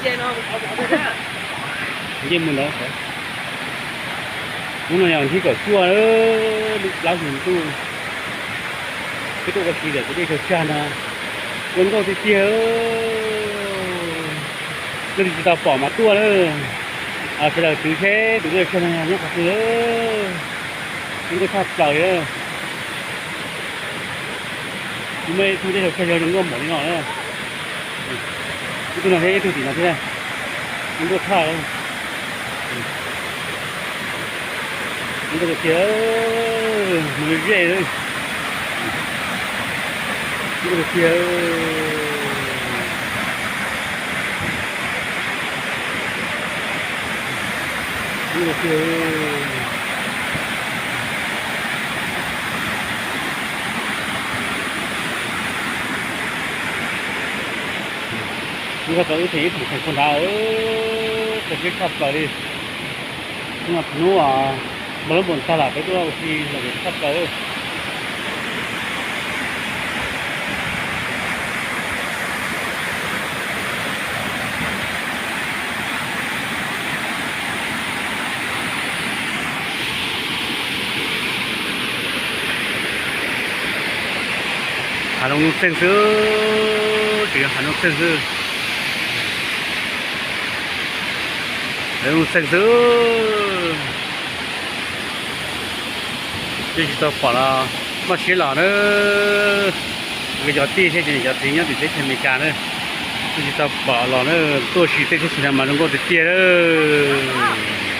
Nce mus ntawd. Hnub no yog thib kaum cuaj, lub plab hlis ntuj, peb tuaj ua si ntawm tus dej Chaw Tsag no, zoo nkauj tiag tiag. Leej twg tsis tau pom mas tuaj na. Sawv daws twv seb tus dej Chaw Tsag no nyob qhov twg. Zoo nkauj tshaj plaws li. Muaj ib tug dej Chaw Tsag yog zoo nkauj npaum li no na. Ib tug no thiab, ib tug tim no thiab. Zoo nkauj tshaj. Zoo nkauj tiag tiag. Mus zej, zoo nkauj tiag tiag. Zoo nkauj tiag tiag. Hnub no wb theem ib tug theem puag nrad, qhov siab tshaj plaws li. Hnub no hnub npog lub npos tag lawm, peb tuaj ua si los tshaj plaws. Hav Loos nuj txeeg xwb, tseem yog hav Loos nuj txeeg xwb. Lawv nuj txeeg xwb. Twb tsis tau pom los maj siab los na. Cov tij thiab cov niam cov txiv nyob tim teb chaws Amelikas na, twb tsis tau pom los na, tuaj ua si tej teb chaws no mas zoo nkauj tiag tiag lawm.